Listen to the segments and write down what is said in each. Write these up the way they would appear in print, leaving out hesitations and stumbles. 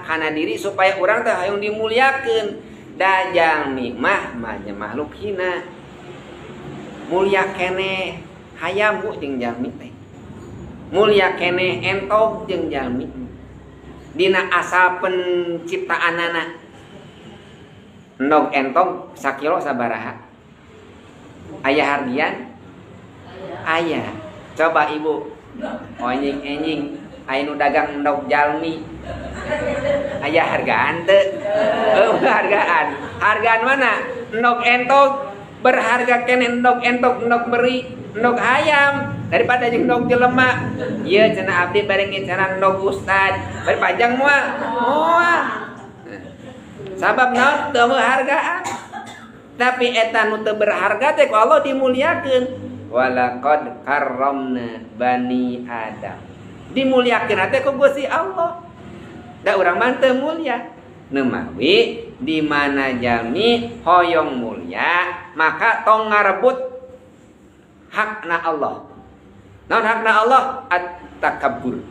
usaha kana diri supaya urang teh hayang dimuliakeun. Da jalmi mah makhluk hina. Mulia keneh hayam bu jeung jalmi teh. Mulia keneh entog jeung jalmi. Dina asal penciptaanana. Endog entog sakilo sabaraha? Aya hardian? Aya. Coba ibu onjing-enjing aya nu dagang endog jalmi. Aya hargaan teu? Hargaan. Hargaan mana? Endog entog berharga keneh endog entog endog beri, endog hayam daripada jeung endog jelema. Ieu cenah abdi bari ngicaran endog ustad, bari panjang moal. Moal. Sabab naon teu hargaan. Tapi eta nu teu berharga teh ku Allah dimuliakeun. Walaqad karramna bani Adam. Dimuliakeun teh ku Gusti Allah. Da urang mah teu mulia. Nemawi di mana jalmi hoyong mulia, maka tong ngarebut hakna Allah. Naon hakna Allah? At-takabbur.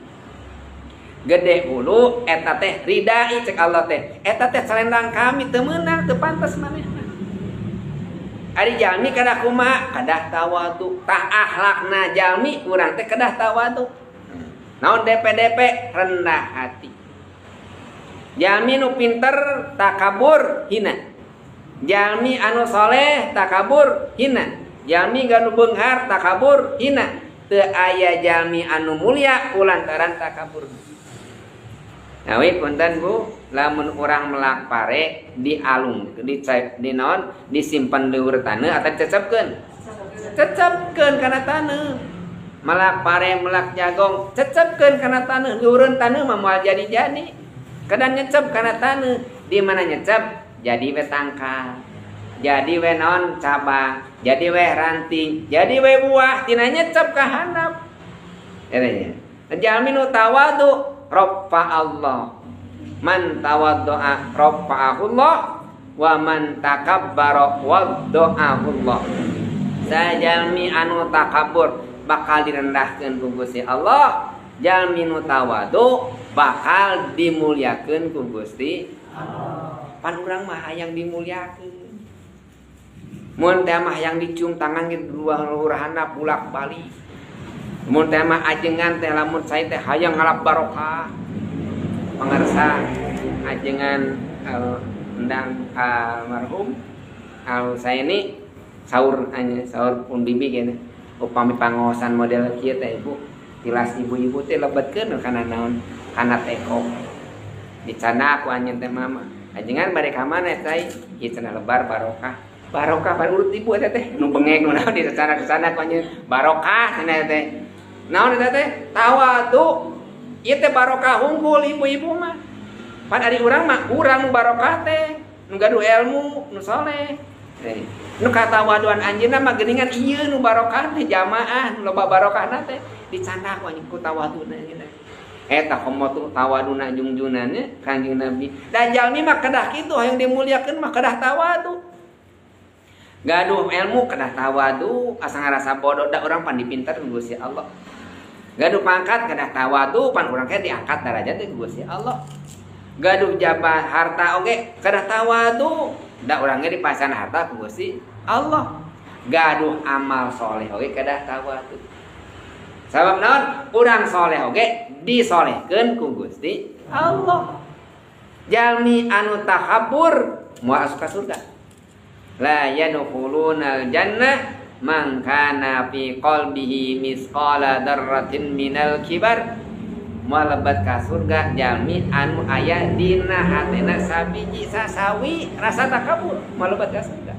Gede hulu eta teh ridai cek Allah teh. Eta teh selendang kami teu meunang, teu pantes manehna. Ari jalmi kedah kumaha? Kedah tawadu. Tah akhlakna jalmi urang teh kedah tawadu. Naon DP-DP? Rendah hati. Jalmi nu pinter takabur hina. Jalmi anu soleh takabur hina. Jalmi ganu beunghar takabur hina. Teu aya jalmi anu mulia kulantaran takabur. Nawi punten Bu, lamun urang melak pare dialung, dicek di naon, disimpan di luhur taneuh atau dicecepkeun? Cecepkeun kana taneuh. Melak pare, melak jagong, cecepkeun kana taneuh, luhureun taneuh mah moal jadi-jadi. Kedah nyecep kana taneuh, di mana nyecep jadi we tangkal, jadi we naon cabang, jadi we ranting, jadi we buah, tina nyecep ka handap. Eta nya. Jalmi nu tawadu rafa Allah. Man tawaddu'a rafa'ahullah wa man takabbara wadda'ahullah. Sajalmi anu takabur bakal direndahkeun ku Gusti Allah, jalmi nu tawadu bakal dimuliakeun ku Gusti Allah. Pan urang mah hayang dimuliakeun. Mun teh mah hayang dicium tangan ge dua luhur handap bolak-balik. Mun teh mah ajengan teh lamun saya teh hayang ngalap barokah. Pangarsa ajengan endang almarhum al saya ini saur anya saur pun bibi gini. Upami pangosan model kieu teh ibu tilas ibu-ibu teh lebetkeun kana naon kana teko. Dicana ku anjeun teh mama. Ajengan bade ka mana cai? Ieu cenah lebar barokah. Barokah baru urut ibu eta teh nu bengek nu naon dicana kesana ku anjeun barokah cenah teh. Naon eta teh? Tawadu. Ieu teh barokah unggul ibu-ibu mah. Pan ari urang mah urang nu barokah teh, nu gaduh ilmu, nu soleh. Nu katawaduan anjeunna mah geuningan ieu nu barokah teh jamaah nu loba barokahna teh dicandak ku anjeun ku tawaduna anjeunna. Eta komo tuh tawaduna jungjunannya Kanjeng Nabi. Da jalmi mah kedah kitu hayang dimuliakeun mah kedah tawadu. Gaduh ilmu kedah tawadu, asa ngarasa bodoh da urang pan dipinter ku Gusti Allah. Gaduh pangkat kedah tawadu, pan urang teh diangkat darajat teh ku Gusti Allah. Gaduh jabat harta oge kedah tawadu, da urang ge dipasan harta ku Gusti Allah. Gaduh amal soleh oge kedah tawadu. Sabab naon? Urang soleh oge disolehkeun ku Gusti Allah. Jalmi anu takabur moal asup ka surga. La yadkhulunal jannah man kana fi qalbihi misqala dzarratin minal kibar. Moal lebet ka surga jalmi anu aya dina hatena sabiji sasawi rasa takabur moal lebet ka surga.